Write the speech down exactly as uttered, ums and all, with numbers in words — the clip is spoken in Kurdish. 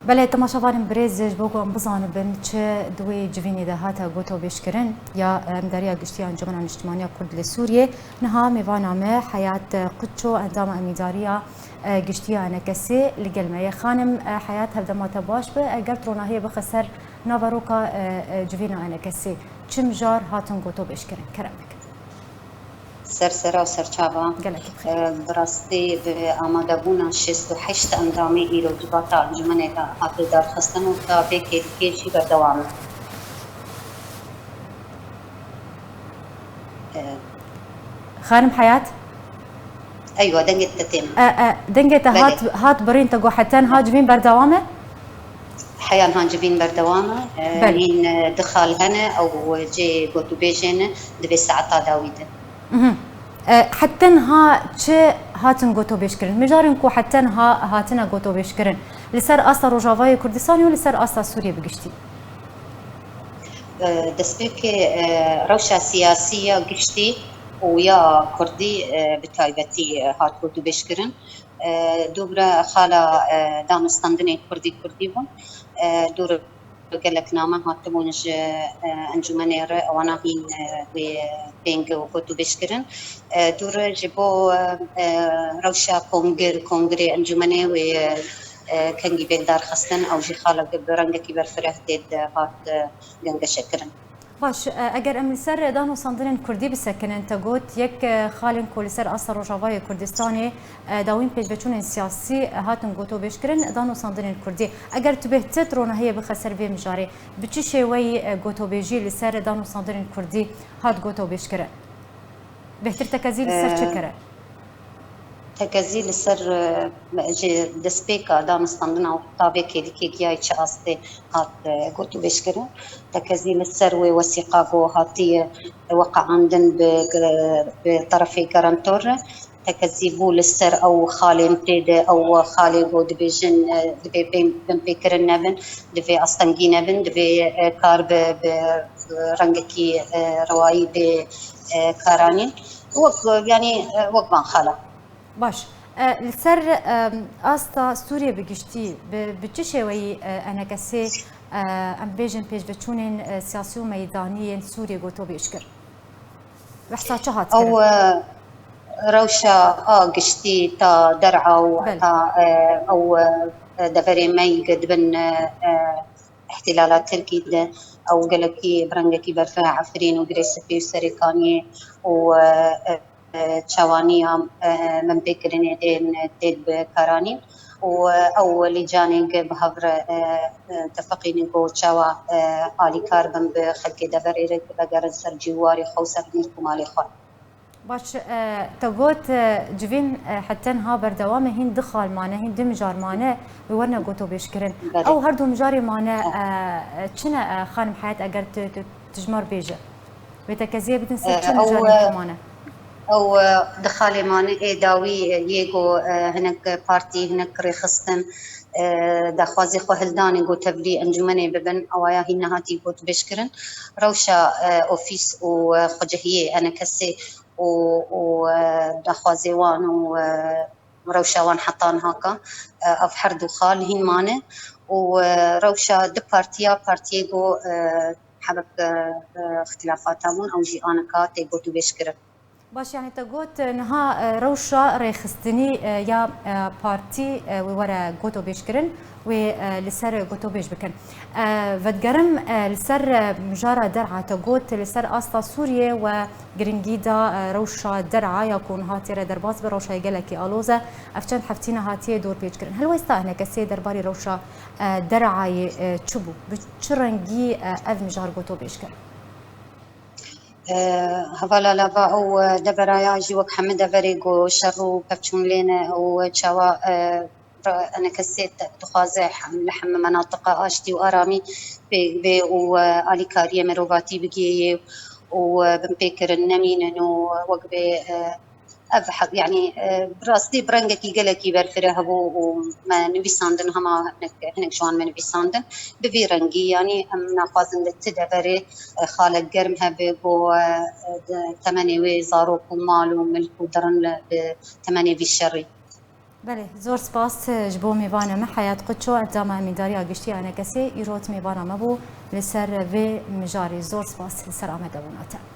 Belê, temaşevanên birêz, ji bo ku em bizanibin çi di wê civînê de hate gotobêjkirin, ya Endariya Giştî ya Encûmena Niştimaniya Kurd li Sûriyê, niha mêvana me Heyat Qutço, endama Emîdariya, e, Giştî ya E N K S'ê li gel me ye. Xanim, e, Heyat, hevdema te baş be. Eger tu ronahiyê bixe ser naveroka, e, e, civîna E N K S'ê, çi mijar hatin gotobêjkirin? Kerem bike. Ser sera û serçava. Gelekî bi xêr. E, bi rastî bi amadebûna şêst û heşt endamê îro civata encûmenê de hate darxistin û ta vê kêlîkê jî berdewam e. E, Xanim Heyat? Eywa, dengê te têm. E, e, dengê te Belê. hat, hat birîn, te got heta niha civîn berdewam e? Heya niha civîn berdewam e. E, Belê. Hîn, e, du xal hene, ew cihê gotûbêjê ne, di vê saeta dawî de. Mhm. E, heta niha çi hatin gotobêjkirin? Mijarên ku heta niha hatine gotobêjkirin, li ser asta Rojavayê Kurdistanê û li ser asta Sûriyê bi giştî? E, destpêkê, e, rewşa siyasî ya giştî û ya kurdî, e, bi taybetî, e, hat gotûbêjkirin. E, dû bira xala, e, danûstandinên kurdî kurdî bûn. E, dû gelek name hatibûn ji, e, encûmenê re, wana hîn, e, wê pêng û gotûbêj kirin. E, dû re ji bo, e, e, rewşa kongir, kongrê encûmenê wê, e, e, kengî pêk darxistin, ew jî xalek bi rengekî berfireh tê de hat, e, gengeşekirin. Baş, e, eger em li ser danûstandinên kurdî bisekinin, te got, yek, e, xalên ku li ser asta Rojavayê Kurdistanê, e, dawîn pêşveçûnên siyasî, e, hatin gotobêjkirin, danûstandinên kurdî. Eger tu bêhtir ronahiyê bixe ser vê mijarê, bi çi şêweyî, e, gotobêjî li ser danûstandinên kurdî hat gotobêjkirin? Bêhtir tekezî li ser çi E, kere? Tekezî li ser, e, ji destpêka danûstandina û ta vê kêlîkê giyayî çi astê hat, e, gotûbêjkirin. Tekezî li ser wê wesîqa ku hatiye weqeandin bi, bi terefê garantor re. Tekezî bû li ser ew xalên tê de, ew xalê ku dibêjin, e, divê bên binpêkirin nebin, divê astengî nebin, divê, e, kar bi, bi rengekî, e, rewayî bê, e, karanîn. Wek, yanî, e, wek van xala. Baş. E, li ser, e, asta Sûriyê bi giştî, bi, bi çi şêweyî, e, E N K S'ê, e, em bêjin pêşveçûnên, e, siyasî û meydanî yên Sûriyê gotobêj kir? Behsa çi hat kirin? Ew, e, rewşa a giştî ta der'a û Belê. heta, e, ew, e, deverê meyg dibin, e, e, îhtîlala Tirkî de ew gelekî bi rengekî berfireh Efrîn û Girê Spî û Serêkaniyê û, e, e, çawaniya, e, binpêkirinê ên tê bi karanîn û, e, ew lîcanê bi hev re, e, e, tefeqînê ku çawa, e, alîkar bin bi xelkê deverê re ku vegerin ser cîwarê xwe û ser mûlk û malê xwe. Baş, e, te got, e, civîn, e, heta niha berdewam e, hîn du xal mane, hîn du mijar mane, wê werine gotobêjkirin. Belê. Ew her du mijarê mane, e, çi ne, e, xanim Heyat, eger tu, tu, tu ji me re bêje? Wê tekeziyê bidin ser E, çi ew, mijarên e, ku mane? Ew, e, du xalê mane ê dawî, e, yê ku, e, hinek partî, hinek rêxistin, e, daxwazê xwe hildanê ku tevlî encûmenê bibin, ewaya hîn nehatî gotbêjkirin. Rewşa, e, ofîs û, e, xwecihiyê E N K S'ê û, û, e, daxwazê wan û, e, rewşa wan heta niha ka, e, ev her du xal hîn mane û, e, rewşa du partiya, partiyê ku, e, hebek, e, e, îxtilafata bûn, ew jî anika tê gotûbêjkirin. Baş, yanî te got, e, niha, e, rewşa rêxistinî, e, ya, e, partî, e, wê were gotobêjkirin, wê, e, li ser gotobêj bikin. E, vedigerim, e, li ser, e, mijara der'a te got, li ser asta Sûriyê we giringî da, e, rewşa der'a ya ku niha tê re derbas be, rewşa gelekî aloz e. Ev çend heftî nehatiyê dorpêçkirin. Helwesta E N K S'ê derbarê rewşa, e, der'ayê, e, çi bû? Bi çi rengî, e, ev mijar gotobêj kir? E, hevala lava ew, e, deveraya jî wek hemî deverê ku şer û pevçûn lê ne û çawa, e, E N K S'ê te-, dixwaze hem-, li hemî menatiqa aştî û aramî pêk bê û, e, alîkariyê mirovatî bigihê û, e, binpêkirin nemînin û wek bê, e, ev he-, yanî, e, bi rastî bi rengekî gelekî berfireh hebû û me nivîsandin, hema hinek, hinek ji wan me nivîsandin. Bi vî rengî, yanî em naxwazin li ti deverê, e, xalek germ hebe, ku, e, e, di temenê wê zarok û mal û milk û dirin li, bi temenê vî şerî. Belê, zor spas ji bo mêvana me Heyat Quço, endama Emîndariya Giştî ya Enekesê, îro mêvana me bû li ser vê mijarê. Zor spas li ser amadebûna te.